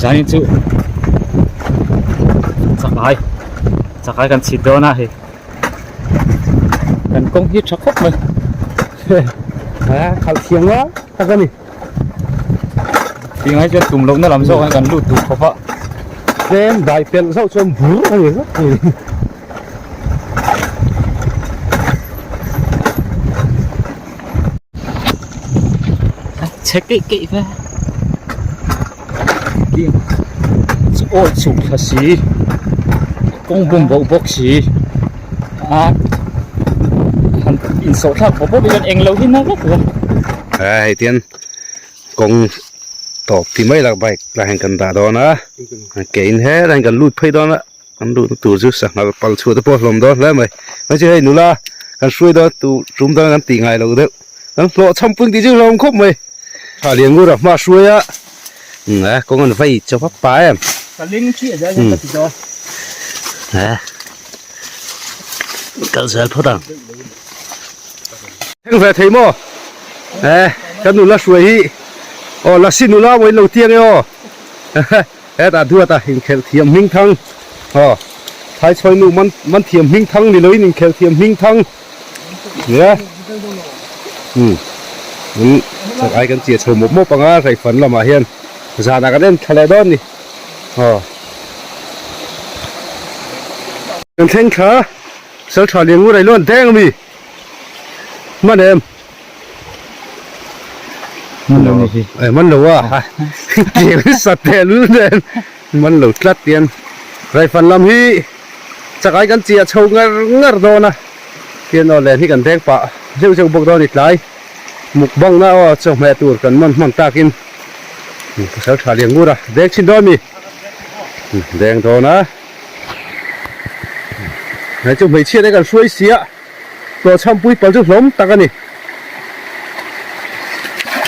Zanin chu chakai chakai kan chhit dawn a hei kan kawng hi tha khawp mai a khalh thiam a tak a ni tih ngai chuan tum lohna lam zawk ah kan lut duh khawp a tlem dai pelh zauh chuan bur a ni zauh a ni. Chhe keih keih ve awi chhuk thla si kawng bum bawk bawk si a han insawh thlak bawk bawk hian englo hi na vek lo. A hei tian kawng tawp ti mai lah bike lah hian kan dah dawn a ke in helai hian kan lut phei dawn a. Kan duhna tur chu sanghal pal chhuah te pawh a hlawm dawn hle mai. Mahse hei nula kan hruai dawn tu tum dawn kan tih ngai lo deuh. Kan hlawh chham pui tih chu hlawm khawp mai. Tha lian ngur a hma hruai a umm a kawng an vei chawp a pa em. Ka ling chiah zel hian ka ti dawn. A kal zel phawt ang. Thleng ve thei maw? E kan nula hruai hi aw lasi nula maw in lo tiang e aw. Hetah duata inkhelh thiam hming thang aw Thaichhawi nu man man thiam hming thang ni loin inkhelh thiam hming thang nia umm umm chak ai kan chia chho mawp mawp anga hreifan lamah hian zanah kan en thla leh dawn ni aw kan thleng thla Saltha Lianngura i luan deng ami hman em. Man lo ni hi. Eh man lo a. Tiang sat teh lul nen man lo tlat tian. Raifan lam hi chakai kan chiah chho ngar ngar dawn a. Tian aw len hi kan deng pah zeuh zeuh bawk dawn a ni tlai. Mukbang na aw chawhmeh tur kan man hman takin pasal tha lian ngur a deng chhin dawn mi. Deng dawn a. Hei chu hmeichhia te kan hruai sia. Hlawhchhampui pal chu hlawm tak a ni.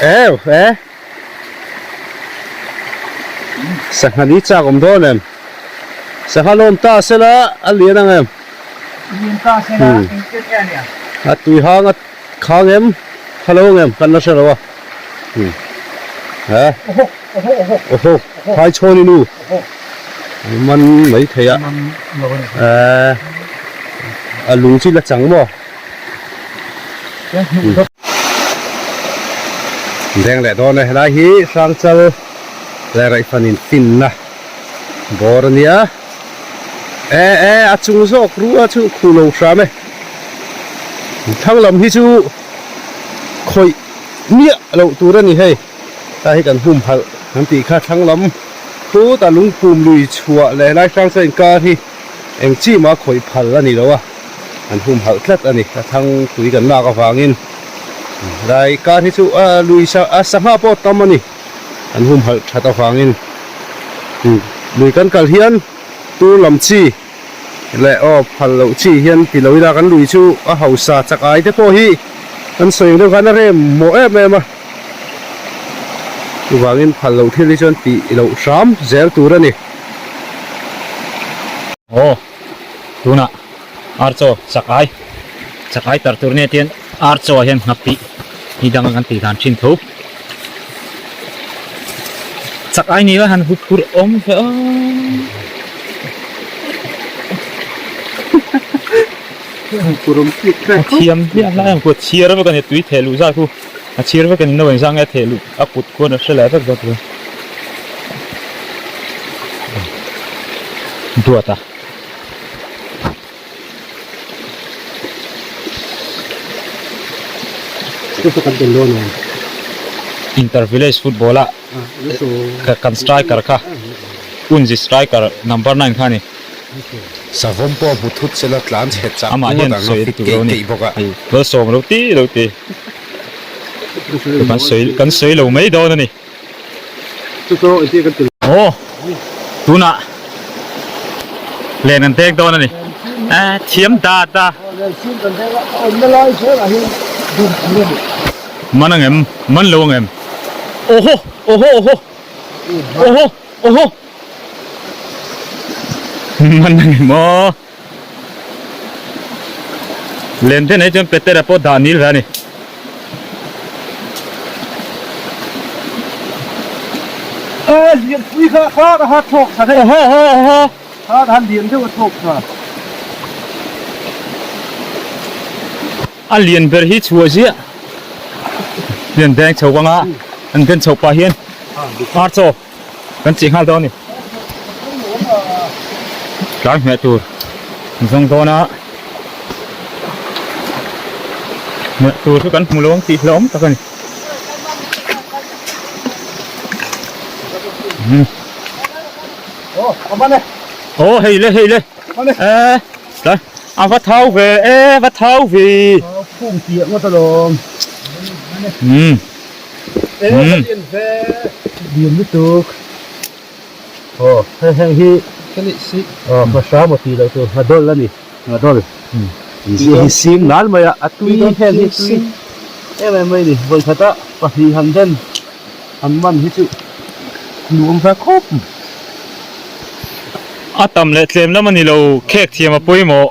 Ew e. Sangha ni chak awm dawn em? Sangha lawm ta sela a lian ang em? Lian ta sela engtin nge a nia? A tui hang a khang em? Kha lo ang em? Kan la hre lo a. He. Oho oho oho. Oho phai chhawn i nu. Man mai thei a. Man lo a ni. Eh a lung chu la chang maw? Deng leh dawn e helai hi Hrangchal leh Raihfan in finna bawr a nia. Eh eh a chung zawk rua chu khuh lo hram e. Thlang lam hi chu khawih miah loh tur a ni hei. Ta hi kan humhalh kan tih kha thlang lam phut a lungphum lui chhuah leh lai hrang chuan inkar hi eng chi mah khawih phal a ni lo a, an humhalh tlat a ni. A thlang tui kan lak avangin lai kar hi chu a lui sa a sangha pawh tam a ni an humhalh that avangin lui kan kal hian tur lam chi leh aw phal loh chi hian ti lo ila kan lui chu a hausa chak ai te pawh hi kan sawi ang deuh khan a rem mawh em em a. Chuvangin phal loh thil hi chuan tih loh hram zel tur a ni. Aw, tunah ar chaw chakai, chakai tar tur nia tian ar chaw ah hian nghapih ni dang ang an tih dan thin tho. Chakai ni la han hup phur awm ve aw. A thiam hmiah hlai ang ku a chhiar vek a ni tui theh luh zat khu. A chhir vek a ni no engzah nge a theh luh a kut khuan a hre leh vek zawk lo. Duat a. Inter village football a kan striker kha Unzi striker number 9 kha a ni. Savawm pawh hmu thut sela tlan chhe chak ngawt ang a fit keih keih bawk a. Malsawm lo ti lo ti. Kan sawi kan sawi lo mai dawn a ni. Aw tunah len an deng dawn a ni. A thiam da da. Man ang em? Man lo ang em? Awhaw awhaw awhaw awhaw awhaw. Man ang em aw. Len te nei chuan Petera pawh dah nil ve a ni. lian pui kha kha ka ha thlawk tha hei. Ehe ehe ehe. Kha ka han lian deuh a thlawk tha. A lian ber hi chhuah ziah. Lian beng chho anga an den chho pah hian ar chaw kan chih nghal dawn a ni. Tlai hmeh tur an zawng dawn a, hmeh tur chu kan hmu lo ang tih hlauhawm tak a ni. Aw hei le hei le e tlai a va thau ve e va thau ve. Phung piah ngawt alawm. Umm. E ka lian ve. Lian lutuk. Aw hei heng hi aw hmasa maw tih loh tur nghadawl a ni nghadawl hi sim nal mai a a tui heng hi tui em em mai a ni vawi khata pahnih han den han man hi chu nuam ve khawp mai. A tam leh tlem lam a ni lo khek thiam a pawimawh.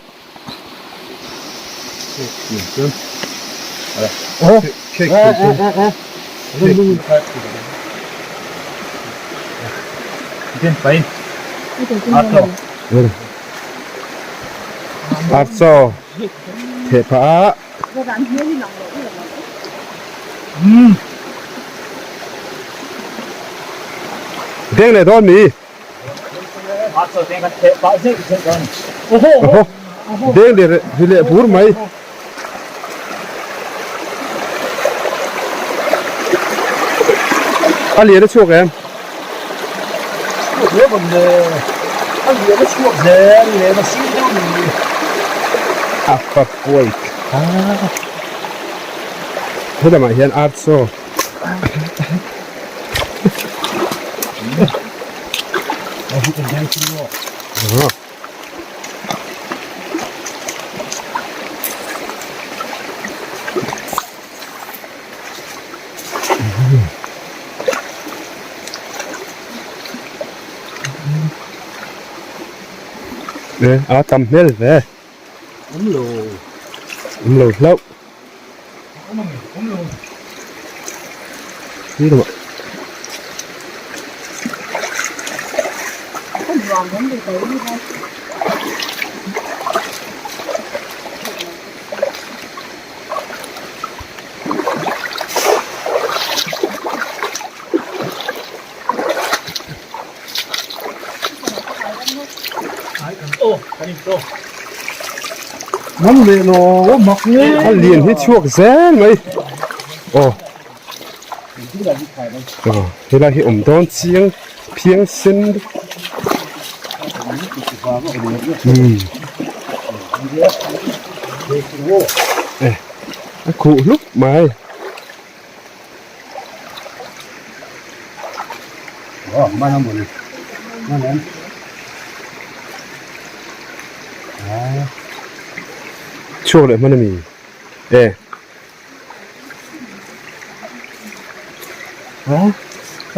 Archaw theh phah a. Deng leh dawn mi. Deng leh ri leh bur mai. A lian a chhuak em? A fa puai kha. Helamah hian archaw. A tam hmel ve. Awm lo. Awm lo hlauh. Awm ang awm lo. Ni lo. Man leh lo mak nge a lian hi chhuak zel mai aw aw helai hi awm dawn chiang phiang sen umm a khuh hlup mai. Chhuak leh hman a mi e.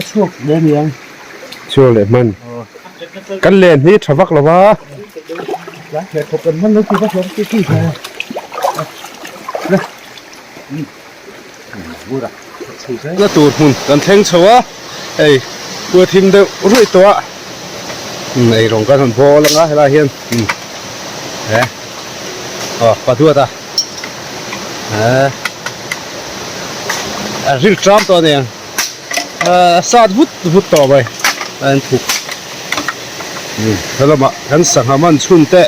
Chhuak leh aniang. Chhuak leh hman. Kan len hi tha vak lo va. Na tur hmun kan thleng chho a, hei kua thim deuh ruih tawh a, ei rawng kan rawn bawl ang a helai hian he aw pa duat a he a ril ṭam tawh a ni ang a sat vut vut tawh mai a en thuk helamah kan sangha man chhun te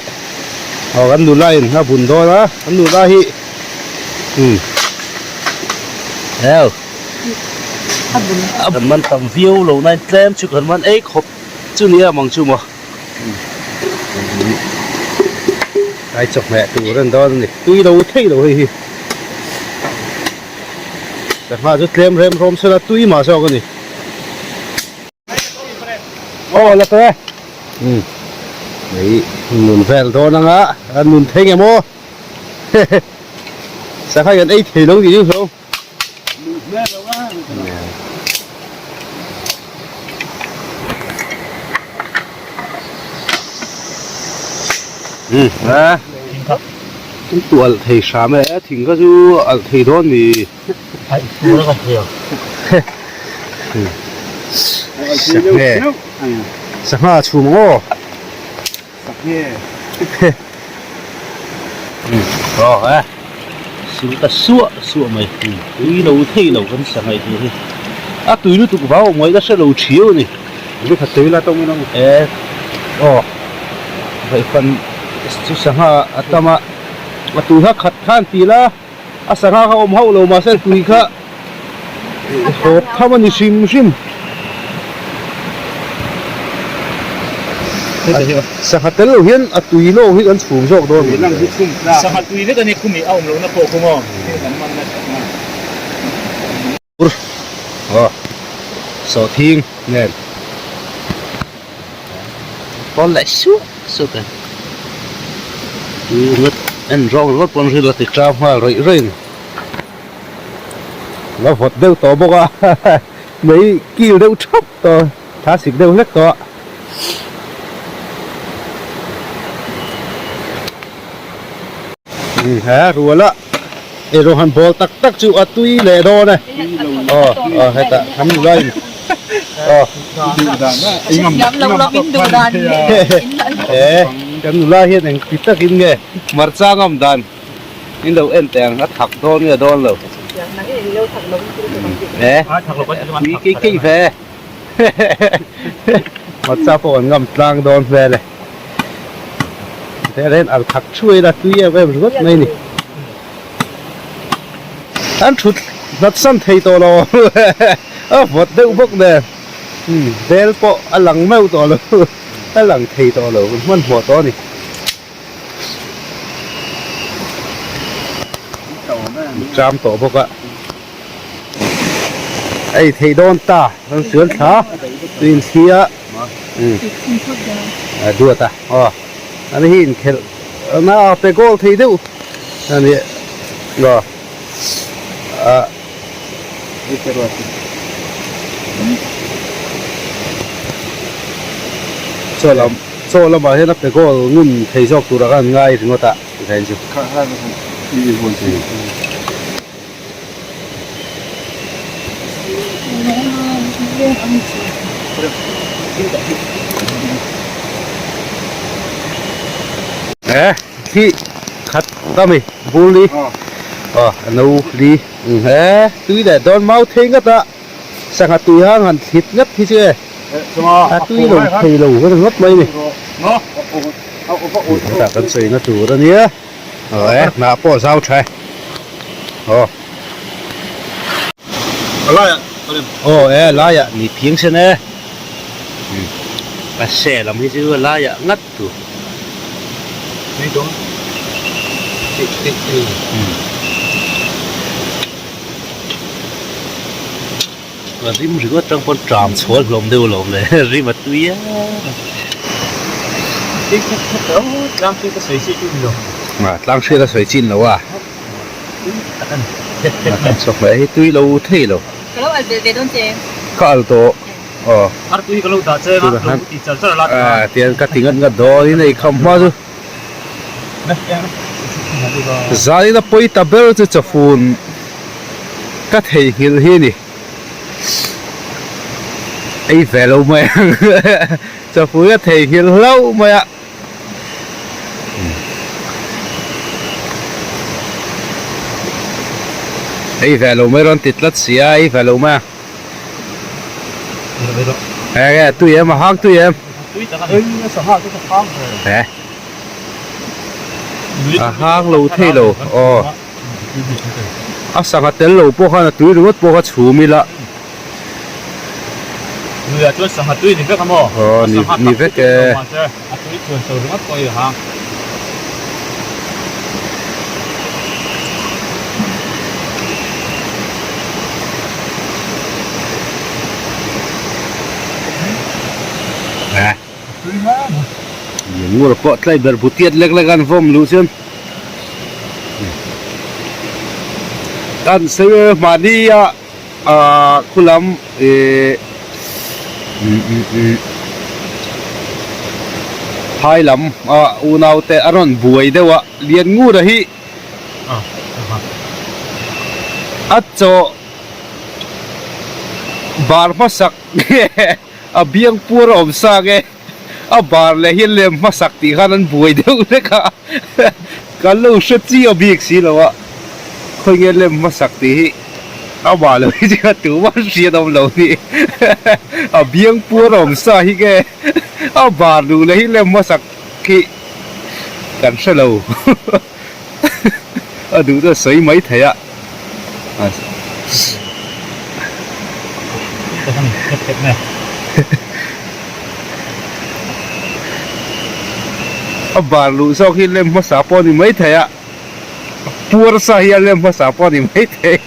aw kan nula in a bun dawn a kan nula hi. Heo kan man tam viau lo nain tlem chu kan man ei khawp chu nia mang chu maw ai chawhmeh tur an dawn a ni tui lo thei lo hei hi sangha chu tlem rem rawm sela tui mah zawk a ni aw la tawh e hei nun vel dawn anga an nun thei nge maw. Sangha hian ei thei lo tih hi Umm tu alh thei hram e thing kha chu alh thei dawn mi. Sangha sangha chhum ang aw. Aw e sil ta suah suah mai tui lo thei lo kan sangha tur hi a tui lutuk vau awm ngaih ka hre lo thiau a ni. Lu khat tui la tawng in ang. E aw vaihpan chu sangha a tam a a tui kha khat khan ti la. A sangha kha awm hauh lo mahse tui kha hawp tham a ni hrim hrim. Sangha tel lo hian a tui lawk hi kan chhum zawk dawn a ni. Sangha tui vek a ni khumi a awm lohna pawh khum aw. Aw sawhthing nen. Pawl leh suah suah a tui ringawt en rawng ringawt pawn rilru a ti tang nghal rawih rawih a ni. La vawt deuh tawh bawk a mei kil deuh thap tawh thla sik deuh hlek tawh a. He rual a eirawng han bawl tak tak chu a tui leh dawn e aw aw hetah kan nula in aw he kan nula hian eng ti takin nge hmarcha ngam dan in lo en teh ang a thak dawn nge dawn lo he tui keih keih ve hmarcha pawh an ngam tlang dawn hmel e. Teh reng al thak thuai la tui em em ringawt mai ni. An thut hnat san thei tawh lo a vawt deuh bawk nen bel pawh a lang meuh tawh lo a lang thei tawh lo hmanhmawh tawh a ni. Tram tawh bawk a ei thei dawn ta kan sual thla tuin thli a a duat a aw ani hi inkhelh na a pe goal thei deuh ani aw a chaw lam chaw lamah hian a pe goal ngun thei zawk turah khan ngai ringawt a tikhian chu. E khi khat ta mi bul li aw a no li he tui leh dawn mau thei ngat a sangha tui hang han thlit ngat hi chu e a tui lo thei lo ringawt mai ni hetah kan sawina tur a nia. Aw e, hnah pawh a zau tha e. Aw. A laiah a rem. Aw e, a laiah ni phiang sen e. A se lam hi chu a laiah ngat tur. Tui dawn. Tih tih tih. A rim ringawt tang pawn tram chhual hlawm deuh alawm le, rim a tui a. Tlang hriat a sawi chi chu ni lo. Tlang hriat a sawi chi ni lo a. Chawhmeh hi tui lo thei lo. Ka lo al belh ve dawn che. Ka al tawh. Aw. Artui ka lo dah che a, lo ti char char a la. Tian ka ti ngat ngat dawn in ei kham hma chu. Zanin a pawi ta ber chu chawfun ka theihnghilh hi a ni. Ei ve lo mai ang chawfun ka theihnghilh hlauh mai a. Ei ve lo mai rawn ti tlat si a, ei ve lo mai ang. Enge tui em a hang tui em? He a hang lo thei lo aw a sangha tel lo pawh khan a tui ringawt pawh kha chhum ila Nuiah chuan sangha tui ni vek a maw? Aw ni ni vek e. A tui chuan so ringawt pawh i hang. Ngur pawh tlai ber bu tiat lek lek an vawm luh chuan kan sawi mahni a ah khulam ih phai lam a unau te a rawn buai deuh a lian ngur a hi a chaw bar hmasak. a biang puar a awm sa nge a bar leh hi lem hmasak tih khan an buai deuh hlek a kan lo hre chiah bik si lo a khawi nge lem hmasak tih hi amah lo hi chu tumah hriat awm lo ni a biang puar a awm sa hi nge a bar duh leh hi lem hmasak hi kan hre lo a duh chu a sawi mai thei a. A bar luh zawk hi lem hmasa pawh a ni mai thei a, puar sa hi a lem hmasa pawh a ni mai thei.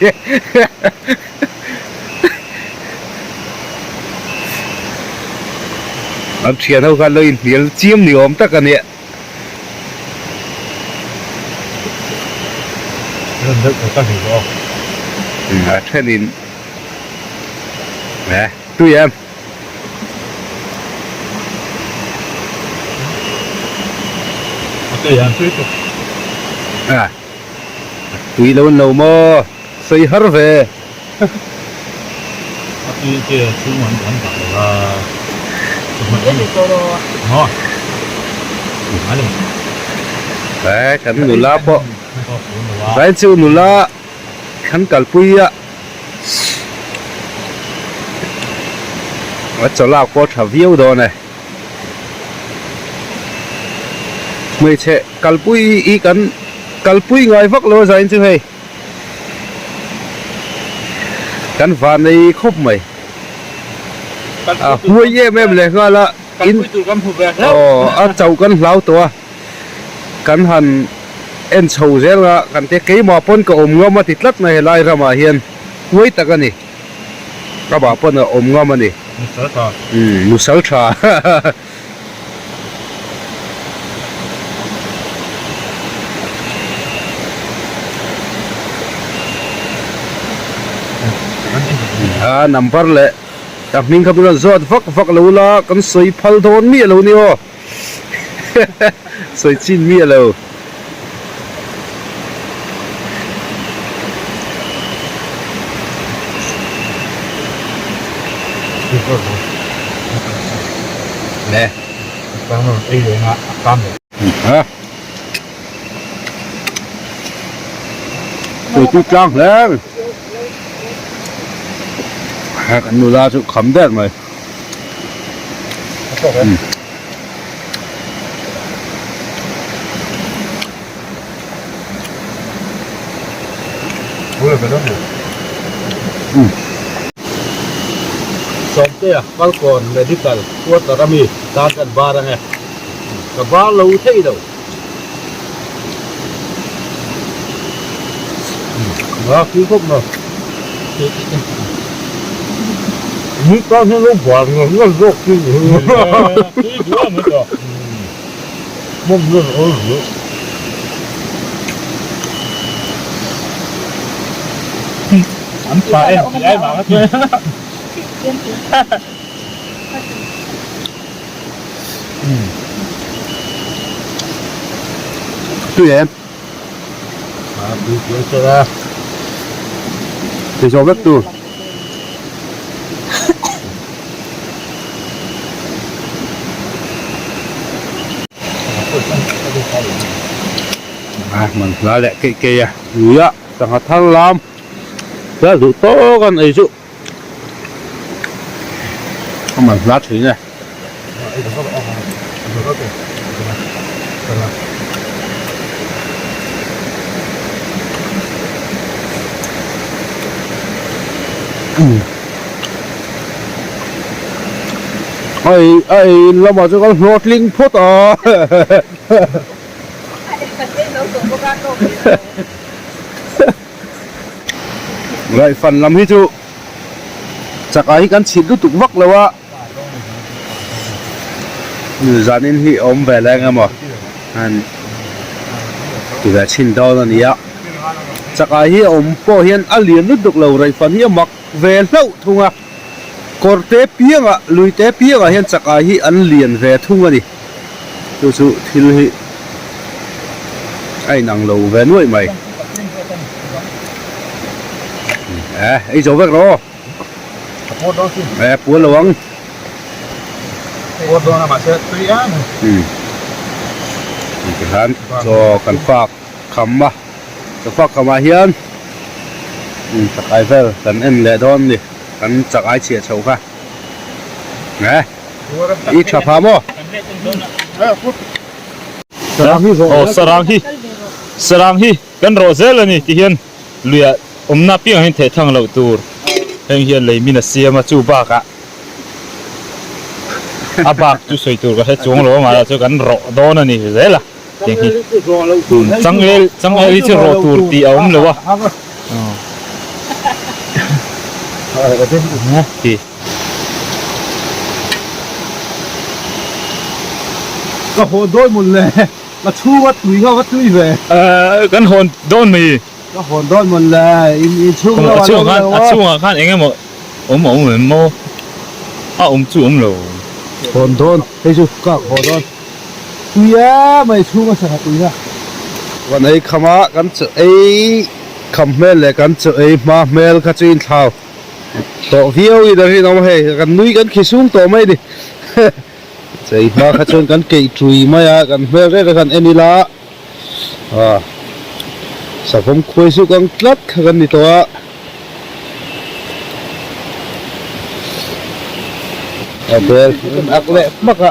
An thian ho khan lo inhnial chiam ni awm tak a nia. A thenin eh tui em. A tui lo an lo maw sawi har ve. Eh kan nula pawh vai chu nula kan kalpui a a chaw lak pawh a tha viau dawn e hmeichhe kalpui hi kan kalpui ngai vak lo a zain chu hei. Kan van ei khawp mai. A huai em em leh nghal a. In aw a chauh kan hlau tawh a. Kan han en chho zel a kan tia keimah pawn ka awm ngam a ti tlat mai helai ramah hian huai tak a ni. Amah pawn a awm ngam a ni. Nusal tha. Umm nusal tha. A number leh a hming kha min rawn zawt vak vak lo la kan sawi phal dawn miah lo ni aw sawi chin miah lo. Nè. Ha. Tui tui tlang hle. Ha kan nula chu kham der mai. Sawmtea Falkawn Medical Quarter ami tan kan bar ange ka bar lo thei lo. A tui khawp mai. Ni tan hian lo bar ngar ngar zawk chu ni. Tui duh a mai tawh. Hmawm hian a awm hle. An tha em tih ai vang a chuan. Tui em? À, tui tui cho ra. Tui zo vek tu. A man hla leh keih keih a lui a sangha thar lam hla duh tawk an ei chu a man hla thin e. Ai ai lamah chu kan hlawhtling phawt a. Ngaihfan lam hi chu chakah hi kan chhit lutuk vak lo a. Zanin hi awm ve leng emaw han ti ve chhin dawn a ni a. Chakah hi awm pawh hian a lian lutuk lo raihfan hi a mak ve hlauh thung a. Kawr te piangah lui te piangah hian chakah hi an lian ve thung a ni. Chu chu thil hi a inang lo ve nuaih mai. Eh ei zo vek rawh aw. Eh puan lo ang. Uar dawn a mahse tui em. Umm tikhian chaw kan fak kham a chaw fak kham ah hian chakai vel kan en leh dawn a ni kan chakai chhiah chho kha eh i tha pha maw. Aw sarang hi sarang hi kan rawh zel a ni tihian luiah awmna piangah hian theh thang loh tur heng hian lei min a siam a chu bakah a bak chu sawi tur ka hre chuang lo a mahla chu kan rawh dawn a ni zel a tiang hi changel changel hi chu rawh tur tih a awm lo a ti. Ka hawn dawn mawn le, ka chhunga tui kha ka tui ve. Kan hawn dawn mai. Ka hawn dawn mawn le, in chhung lo a lo lo a. A chhungah khan eng emaw awm a awm em maw? A awm chu awm lo. Hawn dawn, hei chu ka haw dawn. Tui e mai chhunga sangha tui kha. Kan ei kham a, kan chaw ei kham hmel leh kan chaw ei hma hmel kha chu inthlau. Tawh viau in a rinawm hei kan nui kan khi sung tawh mai a ni chei hma kha chuan kan keih tui mai a kan hmel reng reng han en ila ah savawm khuai zuk ang tlat kha kan ni tawh a a bel kan ak leh hmak a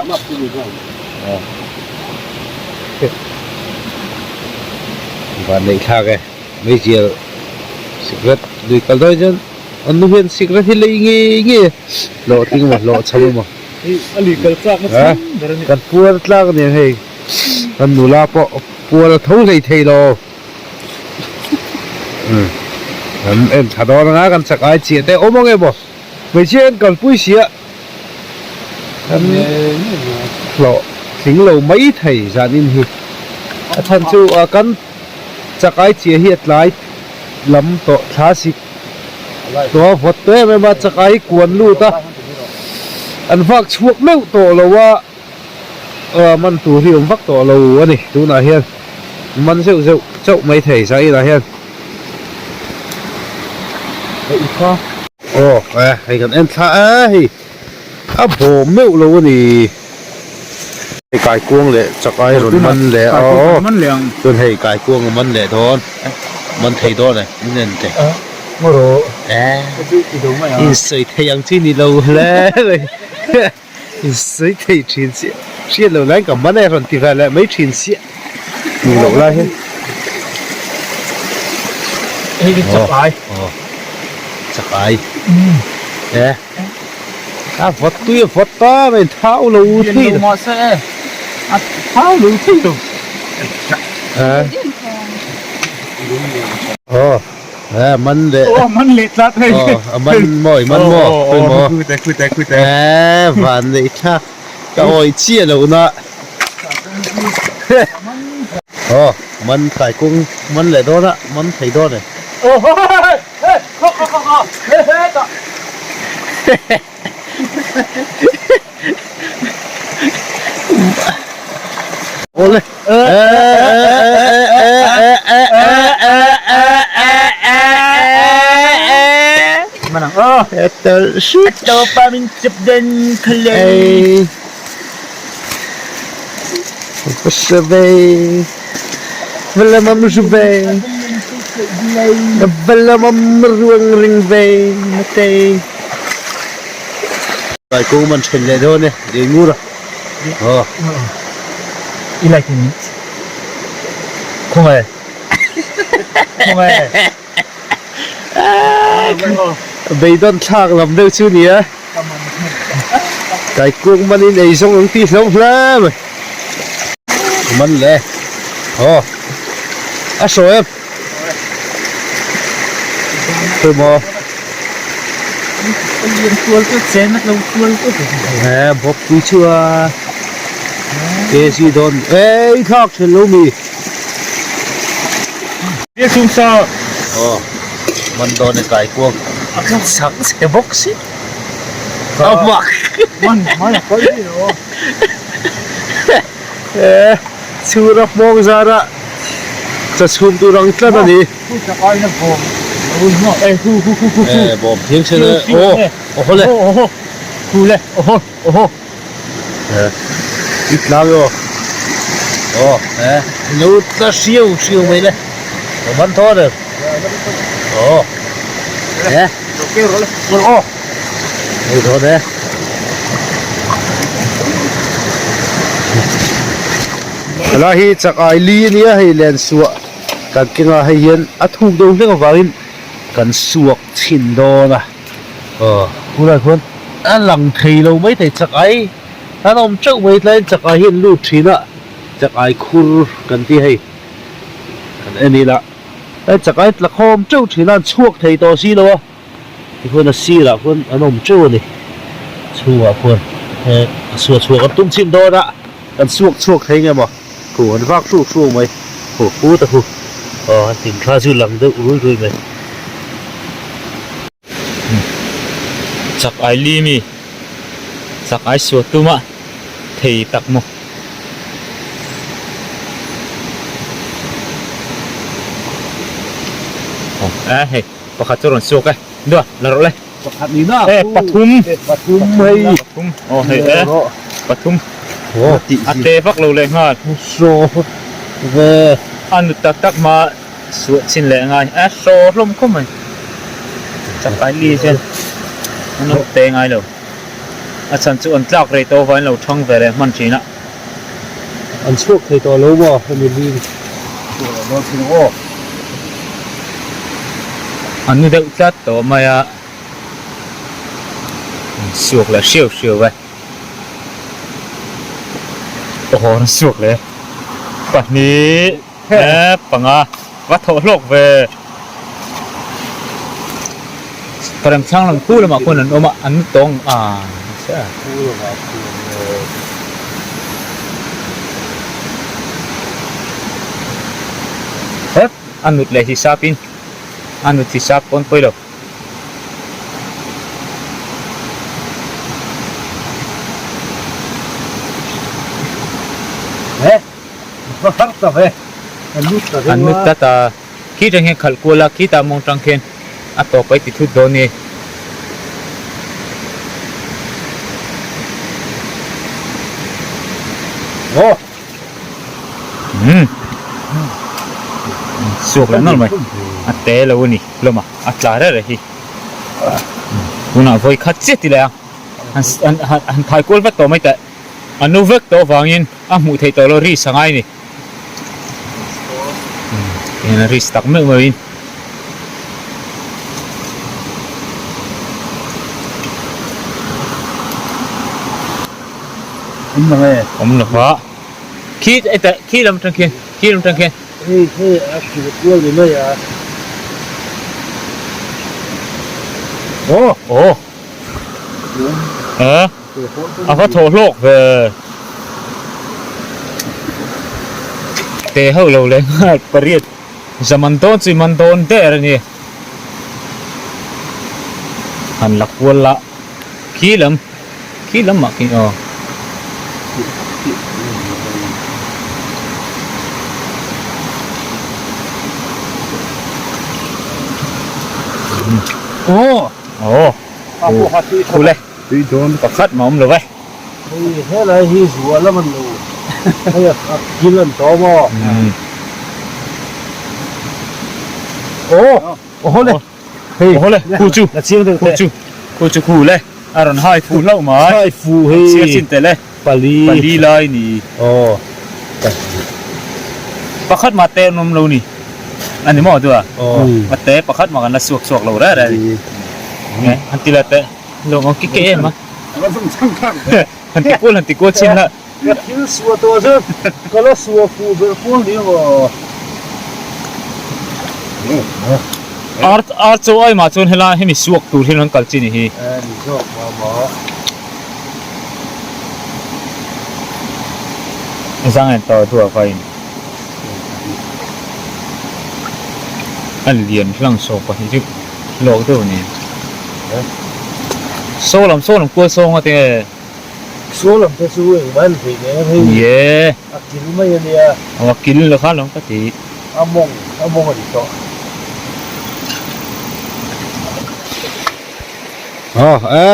van neih thlak e. Meizial sikret lui kal dawn hian an nu hian sikret hi lei ngei ngei a hlawh tling emaw hlawh chho emaw a lui kal tlak na chhung ber a ni. Kan puar tlak a ni ang hei kan nula pawh puar a tho hlei thei lo kan en thla dawn anga kan chak ai chiah te awm ang emaw hmeichhia hian kalpui sia kan hlawh tling lo mai thei zan in hi a chhan chu kan. Chakai chiah hi a tlai lam tawh thla sik tawh a vawt tawh em em a, chakai hi kuan lut a, an vak chhuak meuh tawh lo a, man tur hi awm vak tawh lo a ni tunah hian man zeuh zeuh chauh mai thei zainah hian. Aw hei kan en thla a hei. A bawm meuh lo a ni. Hei kaikuang leh chak ai rawn man leh a aw chuan hei kaikuang a man leh dawn man thei dawn e min en teh in sawi thei ang chi ni lo hle mai in sawi thei thin chiah hriat loh laiin ka man e rawn ti ve leh mai thin chiah hmuh loh lai hian aw chak ai e. A vawt tui a vawt ta mai thau lo thei lo. Mahse a thau lo thei lo. Aw a man leh. Aw man leh tlat hei. Aw a man maw i man maw tui maw. Kute kute kute. E van neih thlak ka awih chiah loh na. Aw man kaikung man leh dawn a man thei dawn e. Aw hei hei khaw khaw khaw khaw he he tah. Awle Kaikung man then leh dawn e dei ngur a aw i like in khawngaih khawngaih beidawn thlak lam deuh chu nia kaikung man in ei zawng ang tih hlauh hle mai man le aw a hraw em. Pawimawh. He bawp pui chu a kg dawn ei thlak then lo mi. Aw man dawn e kai kuang sak che bawk si a mak e chhura hmawng zara. Cha chhum tur ang tlat a ni. E bawm thiam se le aw aw le. I tlang emaw aw lo tla hriau hriau mai le ka man thaw a aw aw hei dawn e. Helai hi chak ai li a nia hei len suah kan kengah hei hian a thuk deuh hlek avangin kan suak chhin dawn a aw tunah khuan a lang thei lo mai thei chak ai an awm teuh mai tlaiin chak ai hi an lut thin a chak ai khur kan ti hei kan en ila hei chak ai tla khawm teuh thin a an chhuak thei tawh si lo a. Tikhuan a sirah khuan an awm teuh a ni chhungah khuan he a suah chhuak an tum chhin dawn a kan suak chhuak thei nge maw khu an vak hruk hruk mai khu put a khu aw an tin thla chu lang deuh rui rui mai. Chak ai li mi chak ai suah tum a thei tak maw. Aw e hei. Pakhat chu rawn suak e. Dua, la rawh le. Pakhat ni na. E, pathum. Pathum hei. Pathum. Aw hei e. Pathum. A te vak lo leh nghal. Saw ve. A nu tak tak hma suah chin leh ngai. A saw hlawm khawp mai. Chakai li hian an awm te ngai lo. A chhan chu an tlak rei tawh avangin lo thang ve leh hman thin a. An chhuak thei tawh lo maw hemi li chhuak leh dawn thin aw. An nu deuh tlat tawh mai a, an suak leh hriau hriau e. Aw an suak leh pahnih e panga va thawh hlawk ve. Parem thlang lam khu lamah khuan an awm a, an nu tawng a. Het a nut leh hisap in a nut hisap pawn pawi lo. An nut tlat a, khi tang hian khalh kual a, khitah mawng tang khian a tawp a i ti thut dawn ni. Umm suak leh nawlh mai a te lo a ni hlawm a a tla reh reh hi tunah vawi khat chiah ti leh ang han han han thai kual vat tawh mai teh a nu vek tawh avangin a hmuh theih tawh lo risk a ngai a ni tihian a risk tak meuh meuhin. Awm lo e. Awm lo va. Khi e khi lam tang khian, khi lam tang khian. Hei hei a hrilh kual ni mai a. Aw aw. A a va thawh hlawk ve. Te ho lo leh nghal pariat zaman dawn chu i man dawn der a ni. Han la kual la khi lam. Khi lamah khi aw. Aw. Aw. Khu le. Pakhat mah awm lo e. Hei helai hi zual a man lo. Hei a kil an tawm aw. Aw. Aw le. Hei aw le khu chu khu chu khu chu khu le a rawn hai fu hlauh mai hai fu hei chhiar chin tel e pali pali lai ni aw pakhat mah te an awm lo ni a ni maw tua a te pakhat mah kan la suak chhuak lo reng reng a ni han ti la teh lawm ang ki ke em a han ti kual han ti kual chin la ka thil suah tawh chu ka la suah fuh ber kual ni maw. Ar ar chaw ai mah chuan helai hemi suak tur hian an kal chi ni hi. E ni zawk mah maw. Zang en tawh duah vain. A lian hlang saw pahnih chu hlawk deuh a ni. Saw lam saw lam kual sawng a tinge. Saw lam te chu engmah en theih nen hei Ye. a kil mai a nia. Aw a kil lo kha lawm ka ti. A mawng a mawng a ni tawh. Aw e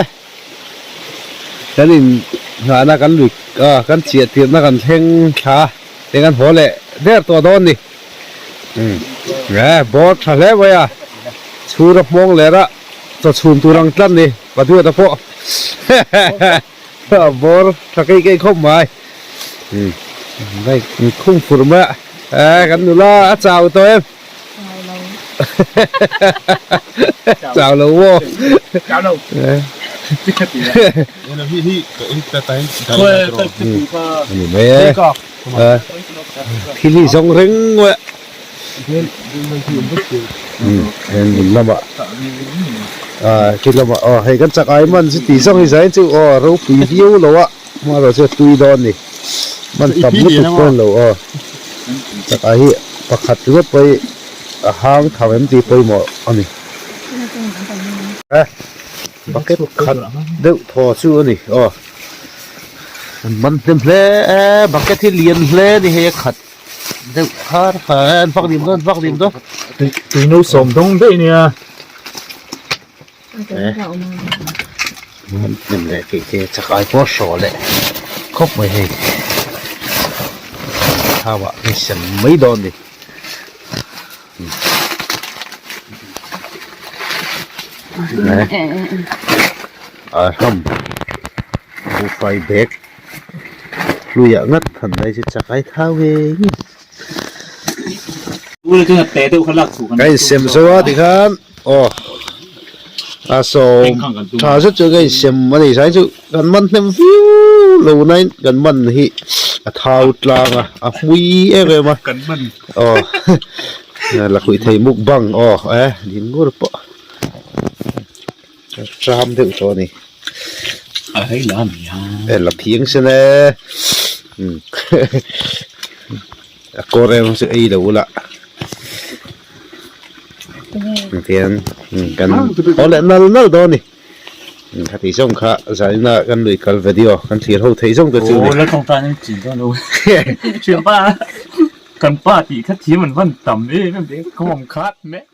kan in nghahna kan lui ah kan chiah tirhna kan thleng thla te kan haw leh der tawh dawn ni umm e bawr tha hle mai a chhur a hmawng leh rah chaw chhum tur ang tlat ni paduata pawh bawr tha keih keih khawp mai umm bike inkhung fur mai a e kan nula a chau tawh em. Chau lo maw? Chau lo. Ani mai e. Thil hi zawng reng ngawih a. Heng in lamah khi lamah aw hei kan chak ai man chu tih zawng hi zain chu aw ropui viau lo a hmanraw chu a tui dawn a ni man tam lutuk pawh a ni lo aw chak ai hi pakhat ringawt pawh hi a hang tham em tih pawimawh a ni bucket khat deuh thaw chu a ni aw an man hnem hle e bucket hi lian hle a ni hei a khat deuh thar kha e an vak dim dawn an vak dim dawn tui no sawm dawng daih ania hnem leh keih te chak ai pawh hraw leh khawp mai hei thau ah hei sem mai dawn ni a hlawm buhfai bag hluiah ngat han dai chu chak ai thau ve Ka insem zo a tikhan aw a sawm tha zet chu ka insem a ni zai chu kan man hnem viau lo nain kan man hi a thau tlang a a hmui em em a aw lakhuih thei mukbang aw e ding ngur pawh tram deuh tawh a ni e la phiang sen e a kawr em chu ei lo ula tihian kan haw leh nal nal dawn a ni khati zawng kha zaina kan lui kal video kan thlir ho theih zawng te chu a ni. Kan pa tih kha thiam an van tam em em ka awm khat mai.